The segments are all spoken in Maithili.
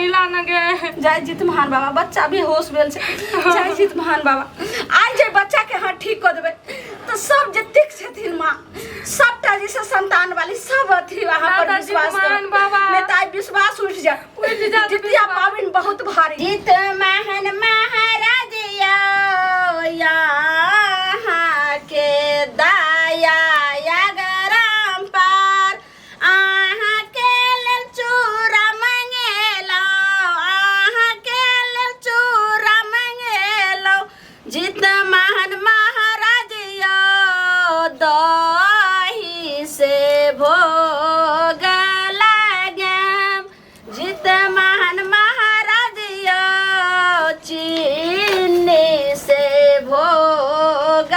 हिला न गे। जय जीत महान बाबा, बच्चा बेहोश भेल छै। जय जीत महान बाबा, आइ जे बच्चा के अहाँ ठीक कऽ देबै तऽ सब जतेक छथिन माँ सबटा जे छै संतान वाली सब अथी अहाँ पर दादा विश्वास जितमान करब। बाबा। नहि तऽ आइ विश्वास उठि जायत। उठि जायत जितिया विश्वास। पाबनि बहुत भारी। जीत महान महाराज यौ यहाँ के दया अगरम पर, अहाँके लेल चूड़ा मंगेलहुँ, अहाँके लेल चूड़ा मंगेलहुँ। जीत महान महाराज यौ दही से भोग लगाम, जीत महान महाराज यौ चीनी से भोग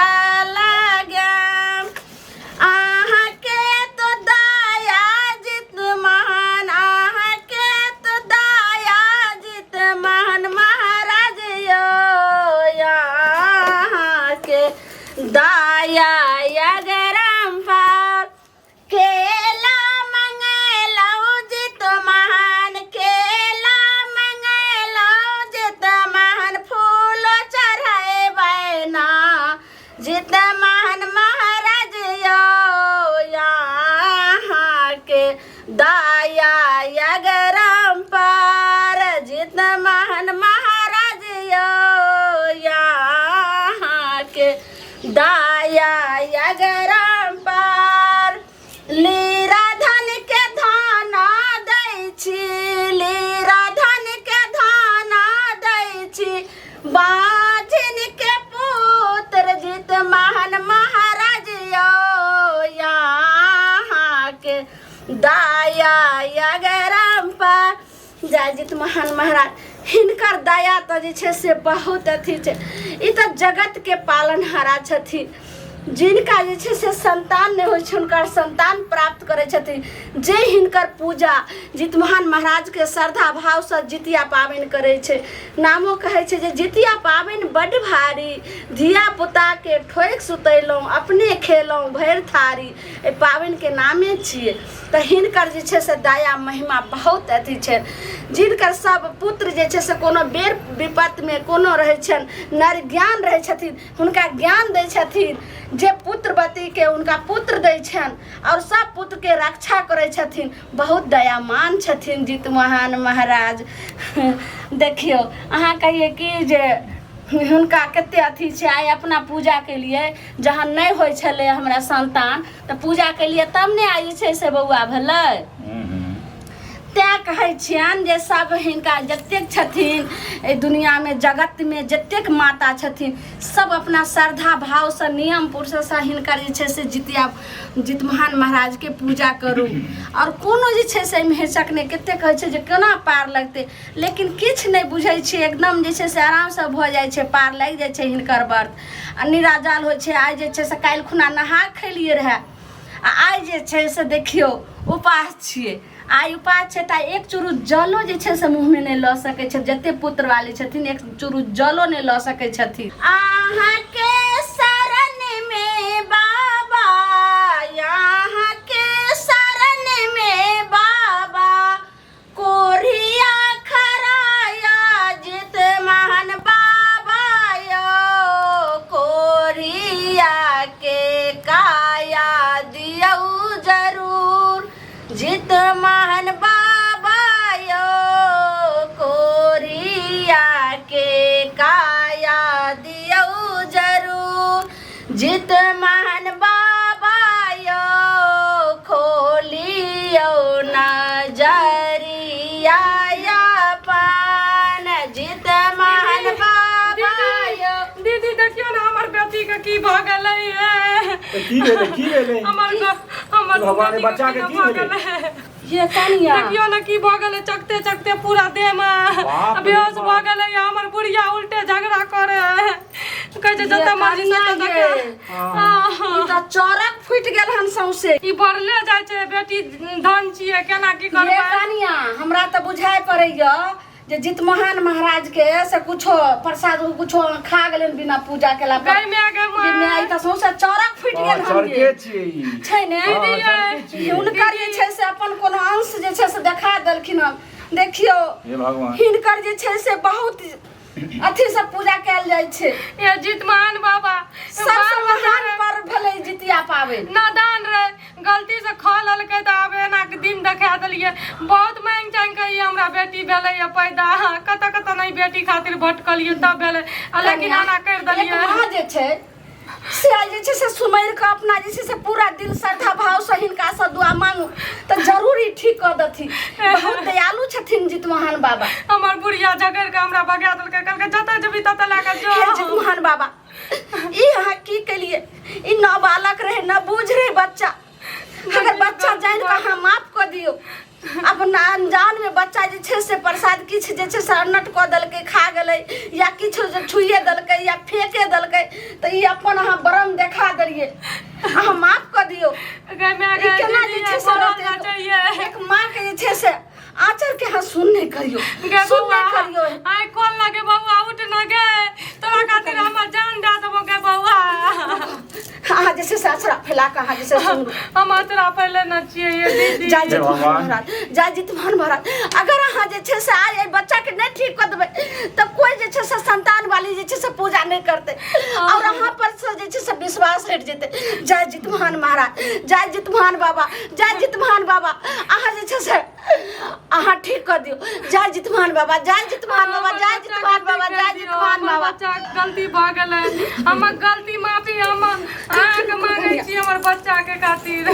लगाम। अहाँके तो दया जित महान, अहाँके तो दया जित महान महाराज यौ अहाँके दया अगरम पर। केला मंगेलहुँ जित महान, केला मंगेलहुँ जित महान, फूल चढ़ेबै ना जित महान महाराज यौ अहाँके दया अगरम पर, जित महान महाराज यौ अहाँके दया अगरम पर। लीरा धन के धान दै छी, लीरा धन के धान दै छी, बाझिन के पुत्र जित महान महाराज यौ अहाँके दया अगरम पर। जय जित महान महाराज, हिनकर दया तऽ जे छै से बहुत अथी छै। ई तऽ जगतके पालनहारा छथिन। जिनका जे छै से संतान नहि होइ छै हुनकर संतान प्राप्त करै छथिन जे हिनकर पूजा जितमोहन महाराजके श्रद्धा भावसँ जितिया पाबनि करै छै। नामो कहै छै जे जितिया पाबनि बड्ड भारी, धिया पुताके ठोकि सुतेलहुँ अपने खेलहुँ भरि थारी, एहि पाबनिके नामे छियै। तऽ हिनकर जे छै से दया महिमा बहुत अथी छै। जिनकर सब पुत्र जे छै से कोनो बेर विपत्तिमे कोनो रहै छनि, नर ज्ञान रहै छथिन, हुनका ज्ञान दै छथिन, जे पुत्रवतीके हुनका पुत्र दै छनि आओर सब पुत्रके रक्षा करै छथिन। बहुत दयामान छथिन जितमोहन महाराज। देखियौ अहाँ कहियै कि जे हुनका कते अथी छै। आइ अपना पूजा केलियै, जहन नहि होइ छलै हमरा संतान तऽ पूजा केलियै तब ने आइ जे छै से बौआ भेलै। तैँ कहै छियनि जे सब हिनका जतेक छथिन एहि दुनिआँमे जगतमे जतेक माता छथिन सब अपना श्रद्धा भावसँ नियम पुरुषसँ हिनकर जे छै से जितिया जितमोहन महाराजके पूजा करू आओर कोनो जे छै से एहिमे हिचक नहि। कतेक कहै छै जे केना पार लगतै, लेकिन किछु नहि बुझै छियै, एकदम जे छै से आरामसँ भऽ जाइ छै, पार लागि जाइ छै हिनकर व्रत। आ निराजल होइ छै। आइ जे छै से काल्हि खुना नहा खेलियै रहए आ आइ जे छै से देखियौ उपास छियै। आइ उपास छै तऽ एक चूरू जलो जे छै से मुँहमे नहि लऽ सकै छै। जते पुत्रवाली छथिन एक चूरू जलो नहि लऽ सकै छथिन। अहाँके शरणमे बाबा, अहाँके शरणमे बाबा, कोरिया खराया जित महान बाबा यो, कोरिया के काया दियौ जरूर, जित महान बाबा यो, कोरिया के काया दियौ जरूर, जित महान बाबा यो, खोलियौ नजरिया अपन, जित महान बाबा यो। दीदी देखियौ ने हमर बेटी के की भऽ गेलै हे। तऽ की भेलै, की भेलै? हमर भगवान, बेटी बच्चा के की की भऽ भेलै? गेलै? ये कनिया देखियौ ने की भऽ गेलै, चकते चकते पूरा देह मे बाप रे बेहोश बाप। भऽ गेलै। हमर बुढ़िया उल्टे झगड़ा करे है, कहै छै ये जतऽ मर्जी कनिया ततऽ ये। देखियौ। हँ। ई तऽ चरक फूटि गेल हन सौंसे। ई बढ़ले जाइ छै, बेटी धन छियै, केना की ये करबै? कनिया, हमरा तऽ बुझाइ पड़ैया जे जितमोहन महाराज के से कुछो प्रसाद कुछो खा गेलन बिना पूजा केला पर। गै माय, गै माय। गै माय, ई तऽ सौंसे चरक फूटि गेल हन चरके ये। छियै ई। छै ने? हँ, चरके छियै। हुनकर जे छै से अपन कोनो अंश जे छै से देखा देलखिन हन। देखियौ, हे भगवान। हिनकर जे छै से बहुत अथी से पूजा कयल जाइ छै। ये जितमान बाबा, सबसँ महान पर्व भेलै जितिया पाबनि। नादान रहे, गलती से खा लेलकै तऽ आब एना के दिन देखा देलियै। बहुत मांगि चांगि के ई हमरा बेटी भेलै ये पैदा, कतऽ कतऽ नहि बेटी खातिर भटकलियै तब भेलै, आ लेकिन एना करि देलियै। एक माँ जे छै से आइ जे छै से सुमरि कऽ अपना जे छै से पूरा दिल श्रद्धा भावसँ हिनकासँ दुआ मांगू तऽ जरूर ई ठीक कऽ देथिन। बहुत दयालु छथिन जितमोहन बाबा। हमर बुढ़िया झगड़ि कऽ हमरा भगा देलकै, कहलकै जतऽ जेबही ततऽ लए कऽ जो। हे जितमोहन बाबा, ई अहाँ की केलियै? ई नाबालक रहै, न बुझ रहै बच्चा। अगर बच्चा जानि कऽ अहाँ माफ कऽ दियौ। अपना अनजान में बच्चा जे छै से प्रसाद किछु जे छै से अन्नट कऽ देलकै, खा गेलै, या किछु जे छुइए देलकै या फेके देलकै, तऽ ई अपन अहाँ ब्रह्म देखा देलियै। अहाँ माफ कऽ दियौ। गै माय ई गै, केना दीदी, जे छै से बोलल रहतै? ना चाहिए। एक माँ के जे छै से आँचर के अहाँ सुन नहि करियौ, गे सुन बौआ, नहि करियौ। आइ खोल ना गे बौआ, उठ ना गे, तोरा खातिर हमर जान दए देबो गे बौआ। अहाँ जे छै से अचरा फैला कऽ अहाँ जे छै सुनू। हम अचरा फैले न छियै ये दीदी। जय जित भगवान। महाराज, जय जित महान महाराज। अगर अहाँ जे छै से आइ एहि बच्चाके नहि ठीक कऽ देबै तऽ कोइ जे छै से संतान वाली जे छै से पूजा नहि करतै और अहाँ पर से जे छै से विश्वास हटि जेतै। जय जित महान महाराज, जय जित महान बाबा, जय जित महान बाबा। अहाँ जे छै से अहाँ ठीक कऽ दियौ। जय जितमान बाबा, जय जितमान बाबा, जय जितमान बाबा, जय जितमान बाबा। बच्चा गलती भऽ गेलै, हमर गलती माफी हम अहाँके मांगै छी हमर बच्चाके खातिर।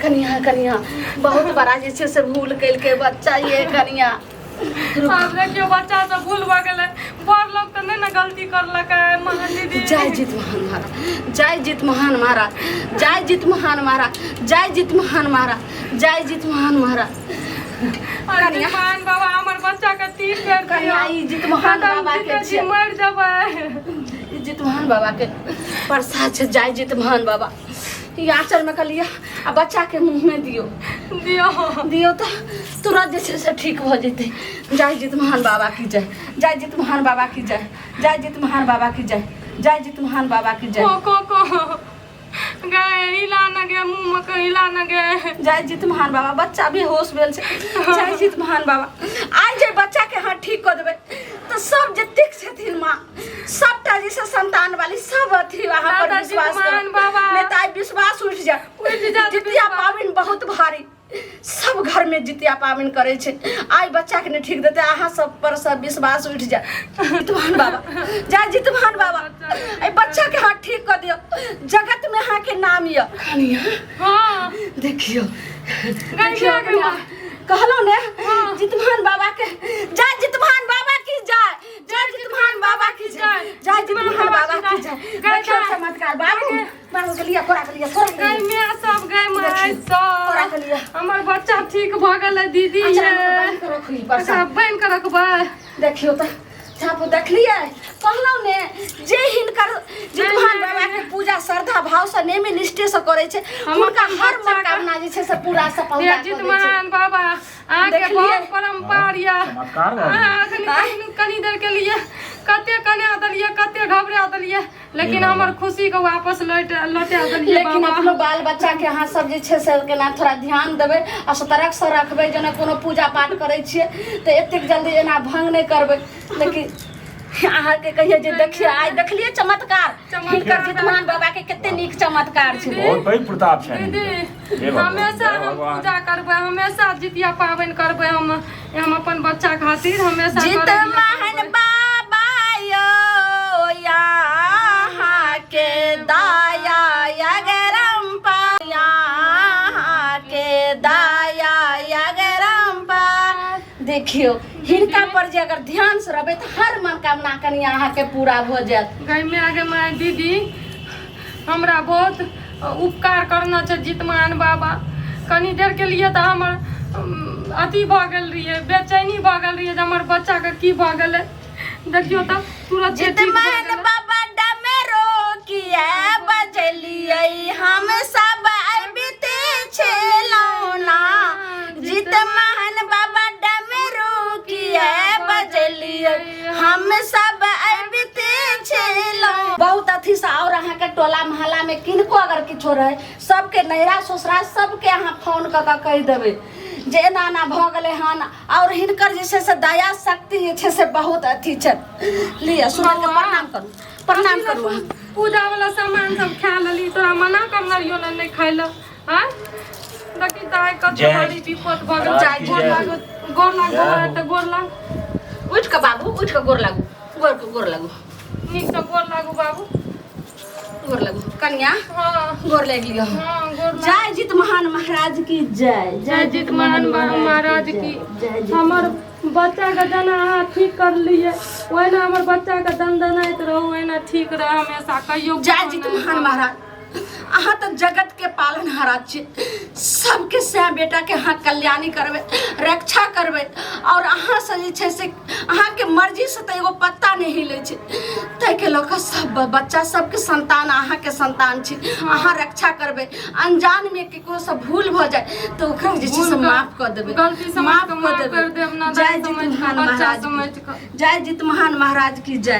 कनिया, कनिया, बहुत बड़ा जे छै से भूल केलकै बच्चा ये कनिया। आब देखियौ, बच्चा सब भूल भऽ गेलै, बड़ लोक तऽ नहि ने गलती करलकै महान दीदी। जय जित महान महाराज, जय जित महान महाराज, जय जित महान महाराज, जय जित महान महाराज, जय जित महान महाराज। अरे जितमान बाबा, हमर बच्चा के तीन बेर कनिया, ई जितमोहन बाबा के छियै, मरि जेबै। ई जितमोहन बाबा के प्रसाद छै। जय जितमोहन बाबा। ई आँचल में कलिया आ बच्चा के मुँह में दियौ। दियौ, दियौ तऽ तुरंत जे छै से ठीक भऽ जेतै। जय जितमोहन बाबा की जय, जय जितमोहन बाबा की जय, जय जितमोहन बाबा की जय, जय जितमोहन बाबा की जय। को को को गे, हिला न गे, मुँह में के हिला न गे। जय जित महान बाबा। बच्चा बेहोश भेल छै। जय जित महान बाबा। आइ जे बच्चा के अहाँ ठीक कऽ देबै तऽ सब जतेक छथिन माँ सबटा जे छै संतान वाली सब अथी अहाँ पर दादा विश्वास जितमान करत। बाबा। नहि तऽ आइ विश्वास उठि जायत, उठि जायत जितिया विश्वास। पाबनि बहुत भारी, सब घर में जितिया पाबनि करै छै। आइ बच्चा के नहि ठीक देतै, अहाँ सब पर सब विश्वास उठि जायत। जितमान बाबा, जय जितमान बाबा। एहि बच्चा के अहाँ ठीक कऽ दियौ, जगत में अहाँ के नाम यऽ। कनिया, हाँ। देखियौ, गई देखियौ गई कनिया, कहलहुँ ने जितमान बाबा के जय, जितमान बाबा की जय, जय जितमान बाबा की जय, जय जितमान बाबा की जय। देखियौ चमत्कार। बाबू, बाबू के लिअ, कोरा के लिअ, कोरा के गई लिअ। माय सब, गई माय कोरा सब, के लिअ। हमर बच्चा ठीक भऽ गेलै दीदी। अच्छा, ये बान्हि कऽ रखू ई परसा। अच्छा, बान्हि कऽ रखबै। देखियौ तऽ झापू, देखलियै? कहलहुँ ने जे हिनकर जितमान बाबा के पूजा श्रद्धा भाव से नेमे निष्ठे से करै छै, हम हुनका अपन हर बच्चा के- मनोकामना जे छै से पूरा सफलता हे कऽ दै छै। जितमान बाबा, अहाँके देखलियै? बहुत परम्पार यऽ। चमत्कार भऽ गेलै। अहाँ एखन कनि कनि देर के लिए कते कना देलियै, कते घबरा देलियै, लेकिन हमर खुशी के वापस लौट लौटा देलियै लेकिन बाबा। अपनो बाल बच्चा के अहाँ सब जे छै से केना थोड़ा ध्यान देबै आ सतर्क से रखबै। जेना कोनो पूजा पाठ करै छियै तऽ एतेक जल्दी एना भंग नहि करबै। लेकिन अहाँके कहियै जे देखियौ, आइ देखलियै चमत्कार। चमत्कार। हिनकर जितमान बाबा के कते नीक चमत्कार छै। बहुत पैघ प्रताप छनि दीदी, हे भगवान, हमेशा हे हम भगवान। पूजा करबै, हमेशा जितिया पाबनि करबै हम। हम अपन बच्चा खातिर हमेशा जित करैए महन करबै। बाबा यो यहाँ के दया अगरम यहाँ के दया अगरम। देखियौ, हिनका पर जे अगर ध्यान से रहबै तऽ हर मनोकामना कनि अहाँके पूरा भऽ जायत। गै माय, गे माय, दीदी, हमरा बहुत उपकार करना छै जितमान बाबा। कनी देर के लिए तऽ हमर अथी भऽ गेल रहियै, बेचैनी भऽ गेल रहियै जे हमर बच्चाके की भऽ गेलै। देखियौ तऽ तुरत जे ठीक भऽ जितमान गेलै। बाबा डमरू किया बजलियै, हम सब अबिते छलहुँ ना। जितमान बाबा डमरू किया बजलियै, हम सब अबिते छलहुँ। बहुत अथी से और अहाँके टोला मोहल्ला में किनको अगर किछो रहे, सबके नैहरा ससुरा सबके अहाँ फोन कऽ कऽ कहि देबै जे एना एना भऽ गेलै हन आओर हिनकर जे छै से दया शक्ति जे छै से बहुत अथी छै। लिअ, सुनल के प्रणाम करू, प्रणाम करू अहाँ। पूजा वाला सामान सब खा लेली, तोरा मना करने रहियो ने नहि खाइ लए। आँय, देखी तऽ आइ कते जय भारी विपद भऽ गेल। जय गोर लागू, गोर लागू। जय हो। तऽ गोर लाग। उठि कऽ बाबू, उठि कऽ गोर लागू, गोर गोर लागू। नीकसँ गोर लागू बाबू। गोर लागू कन्या। हाँ। गोर लागि लिअ। हाँ, गोर लागू। जय जित महान महाराज की जय। जय जित महान महाराज की। जय जित। हमर बच्चाके जेना अहाँ ठीक करलियै, ओहिना हमर बच्चाके दनदनाइत रहू, ओहिना ठीक रह हमेशा, कहियो जय कुछो जित नहि। महान महाराज, अहाँ तऽ जगत के पालनहारा छी। सबके सैं बेटा के अहाँ कल्याणी करबै, रक्षा करबै। और अहाँ से जे छै से अहाँके मर्जी से तऽ एगो पत्ता नहि हिलै छै, ताहिके लऽ कऽ सब बच्चा सबके संतान अहाँके संतान छी, अहाँ रक्षा करबै। अनजान में केकरो से भूल भऽ जाय तऽ ओकरा जे छै से भूल कऽ- माफ कऽ देबै। गलती समझ माफ कऽ कऽ माफ देबै। कर देब ना। जय दाइ जित समझ कऽ महान बच्चा महाराज समझ की कऽ। जय जित महान महाराज की जय।